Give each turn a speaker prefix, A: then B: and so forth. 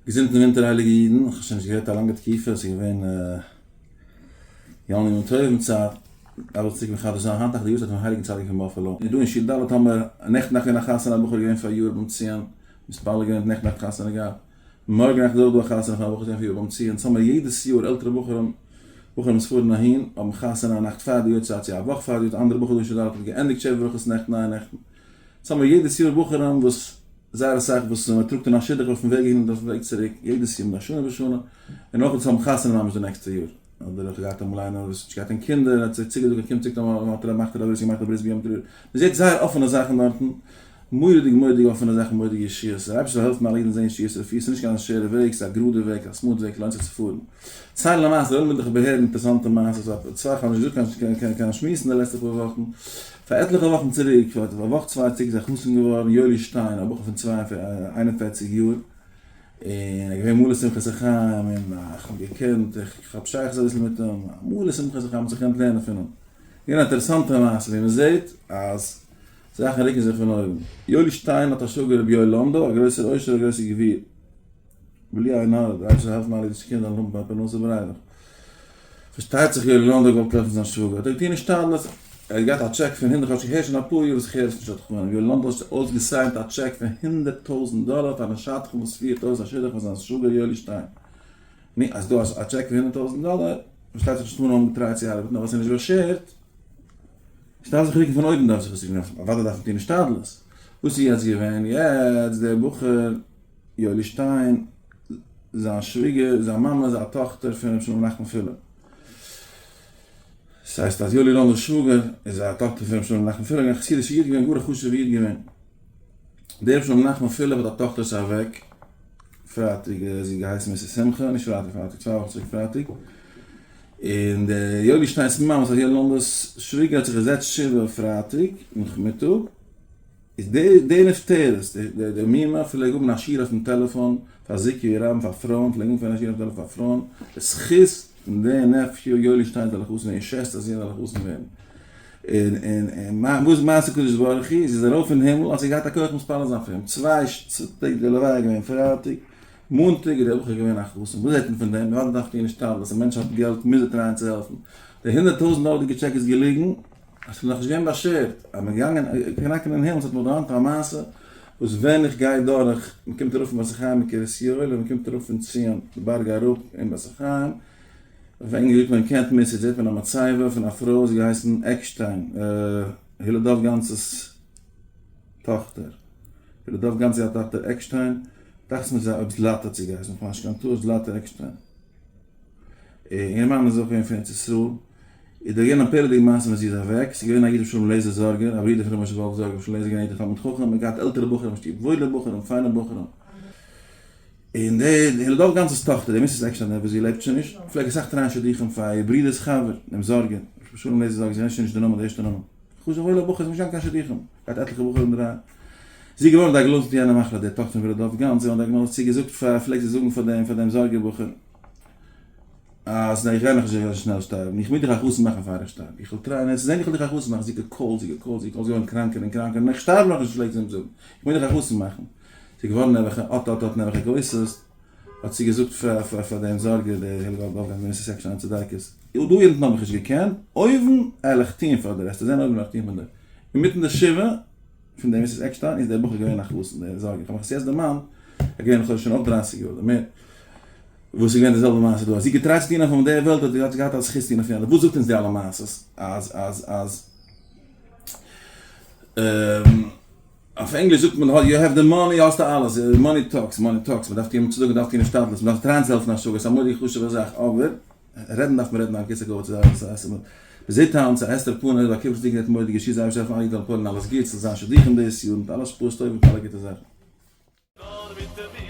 A: געזונטן ווינטער הייליגע אידן, איך האב שוין נישט געהערט א לאנגע תקופה, עס איז געווען ימים טובים צייט, אבער צוריק מחדש זיין, היינט נאכט די יארצייט פון הייליגן צדיק פון באפעלא, און דא אין שול ד' האמער נעכטן נאכט געווען א חתונה, א בחור געווען פאר יאר ביים ציון, מתפלל געווען נעכטן נאכט חתונה געהאט, מארגן נאכט איז אויך דא א חתונה פון א בחור געווען פאר יאר ביים ציון, סאו האמער יעדעס יאר עלטערע בחורים, בחורים וואס פארן אהין, האבן חתונה א נאכט פאר די יארצייט צו א וואך פאר די יארצייט, אנדערע בחור דא אין שול ד' האט געענדיגט שבע ברכות נעכטן אייערנעכטן, סאו האמער יעדעס יאר בחורים וואס. זייער אסאך וואס מען טראגט אין א שידוך אויפן וועג אהין און אויפן וועג צוריק, יעדעס יאר מדי שנה בשנה, און אויך וואס האבן חתונה ממש די נעקסטע יאר, אדער איך האב געהאט אמאל איינער וואס האט נישט געהאט קיין קינדער, האט זיך צוגעזאגט ער קומט צוריק טאמער האט ער מאכט ער א ברית געמאכט א ברית ביום טוב, מען זעט זייער אפענע זאכן דארטן, מורא'דיג מורא'דיג אפענע זאכן מורא'דיגע ישועות, דער אייבערשטער זאל העלפן אלע אידן זען ישועות רפואות, ס'איז נישט קיין שווערע וועג, ס'איז א גראדע וועג, א smooth וועג, לוינט זיך צו פארן. ציילן למעשה, דער עולם וויל דאך איבערהערן אינטערעסאנטע מעשות, צוויי כ'האב נישט געזאגט קיין קיין שמועסן די לעצטע פאר וואכן, פאר עטליכע וואכן צוריק, פאר א וואך צוויי צוריק איז א חתן געווארן יואלי שטיין, א בחור פון 41 יאר, און ער איז געווען מלא שמחת החיים, און איך האב געקענט, איך האב שייכות אביסל מיט אים, מלא שמחת החיים, מ'האט זיך געקענט לערנען פון אים. געווען א אינטערעסאנטע מעשה, ווי מ'זעט אז זאכן רוקן זיך פון אויבן. יואלי שטיין האט א שוואגער רבי יואל לאנדא, א גרויסער עושר, א גרויסער גביר. בלי עין הרע, דער אייבערשטער זאל העלפן אלע אידישע קינדער זאלן האבן פרנסה בריווח. פארשטייט זיך יואלי לאנדא האט געוואלט טרעפן זיין שוואגער, האט ער געטון השתדלות, ער האט געהאט א טשעק פון הונדערט, כאטש איך הער שוין אפאר יאר וואס איך הער עס נישט האט כ'מיין יואלי לאנדא האט אויסגעסיינט א טשעק פון 100,000 דאלער פארן שדכן וואס פירט אויס א שידוך פאר זיין שוואגער יואלי שטיין. נו, אז דא א טשעק פון 100,000 דאלער, פארשטייט זיך נישט האבן געטרייט צו ארבעטן אבער עס איז נישט באשערט, עס דארף זיך רוקן פון אויבן דארף זיך עס רוקן, אוודאי דארף מען טון השתדלות. וואס איז יעצט געווען? יעצט דער בחור יואלי שטיין, זיין שוויגער, זיין מאמע איז א טאכטער פון ר' שלום נחמן פילאפ. ס'הייסט אז יואלי לאנדא'ס שוואגער איז א טאכטער פון ר' שלום נחמן פילאפ, געווען א חסידישע איד געווען, גאר א חשוב'ע איד געווען. דער ר' שלום נחמן פילאפ האט א טאכטער איז אוועק פרייטאג, זי האט געהייסן Mrs. שמחה, נישט פרייטאג, פרייטאג, צוויי וואכן צוריק פרייטאג. און דער יואלי שטיינ'ס מאמע, ס'הייסט יואלי לאנדא'ס שוויגער האט זיך געזעצט שבעה פרייטאג נאכמיטאג, איז די די נפטרת, די די מומע פלעג האבן א שיעור אויפן טעלעפאן פאר זיכוי רבים פאר פרויען, פלעג אנפירן א שיעור אויפן טעלעפאן פאר פרויען, די זכות פון די nephew יואלי שטיין זאל א חתן ווערן, שוועסטער זון זאל א חתן ווערן. און און און מה וואס מעשה קדוש ברוך הוא, זי איז ארויף אין הימל האט זי געהאט א כח מתפלל זיין פאר אים, צוויי טעג די לוויה געווען פרייטאג, מאנטאג איז דער בחור געווען א חתן, וואס זעט מען פון דעם? אוודאי דארף טון השתדלות, א מענטש האט געלט מוז ער טרייען צו העלפן, די 100,000 דאלערדיגע טשעק איז געליגן, עס איז נאכנישט געווען באשערט אז מען געגאנגען קנאקן אין הימל, ס'האט מיך דערמאנט א מעשה וואס ווען איך גיי דורך, מען קומט אראפ פון בית החיים אין קרית יואל און מען קומט אראפ פון ציון די בארג אראפ אין בית החיים, אויף ענגליש זאגט מען קענט מיסעס, זעט מען א מצבה פון א פרוי זי האט געהייסן עקשטיין, הילא דוב גאנצ'ס טאכטער, הילא דוב גאנץ האט א טאכטער עקשטיין, דאכט זיך מיר אויב זלאטע האט זי געהייסן, כ'מיין נישט קיין טעות זלאטע עקשטיין. איר מאן איז אויך געווען פון ארץ ישראל, איז דא געווען א פלא'דיגע מעשה ווען זי איז אוועק, ס'איז געווען א איד ר' שלום לעזער זארגער, א ברודער פון ר' משה וואלף זארגער, ר' שלום לעזער איז געווען א איד א תלמיד חכם, ער האט געהאט עלטערע בחורים אין שטוב, וואוילע בחורים, פיינע בחורים, און די הילא דוב גאנצ'ס טאכטער, די Mrs. עקשטיין וואס זי לעבט שוין נישט, פלעג אסאך טרייען שידוכים פאר איר ברודער'ס חבר, דעם זארגער, ר' שלום לעזער זארגער, זי ווייסט שוין נישט די נאמען, די ערשטע נאמען, חשוב וואוילע בחור, איז נישט געגאנגען קיין שידוכים, געהאט עטליכע בחורים דריי, זי איז געווארן diagnosed מיט יענע מחלה, די טאכטער פון הילא דוב גאנץ, זי האט diagnosed, זי געזאגט פאר, פלעגט זי זאגן פאר דעם, פאר דעם זארגער בחור. אז איך גיי נאך נישט אזוי שנעל שטארבן, איך מוז דיך א חתן מאכן פאר איך שטארב, איך וויל טרייען עס צו זען, איך וויל דיך א חתן מאכן, זי געקאלט, זי געקאלט, זי געקאלט, זי געווארן קראנקער און קראנקער, און איך שטארב נאך נישט פלעגט זי אים זאגן, איך מוז דיך א חתן מאכן, זי געווארן נעבעך אט אט אט נעבעך גוסס'ט, האט זי געזאגט פאר פאר פאר דעם זארגער דער העלגא גאלדהאם דער Mrs. עקשטיין צדקת, דא אונטן האב איך נישט געקענט, אויבן על איך טוהן פאר דיר, עסטו זען אויבן וועל איך טוהן פאר דיר, אינמיטן די שבעה פון דער Mrs. עקשטיין איז דער בחור געווען א חתן, דער זארגער, איך האב מיך עס יעצט דערמאנט, ער איז געווען לכאורה שוין אויך דרייסיג יאר אדער מער. וואס איז געווען די זעלבע מעשה דא אז זי געטרייט צו טון אויף דער וועלט האט זי געהאט א זכות טון אויף יענער וואס זאגט אונז די אלע מעשות אז אז אז אויף ענגליש זאגט מען you have the money האסטו אלעס money talks money talks מען דארף טון צדקה דארף טון השתדלות מען דארף טרייען צו העלפן א שוואגער ס'איז א מורא'דיגע חשוב'ע זאך אבער רעדן דארף מען רעדן על כסא כבוד צו זיין מ'זעט היינט ס'איז א הסתר פנים ביי קיבוץ דיגער האט מורא'דיגע שיעור זייער שטארק פון אלע אידן זאלן פועל'ן אלעס גוטס זאל זיין שידוכים דאס יאר מיט אלע השפעות טובות מיט אלע גוטע זאכן.
B: נאר מיט די.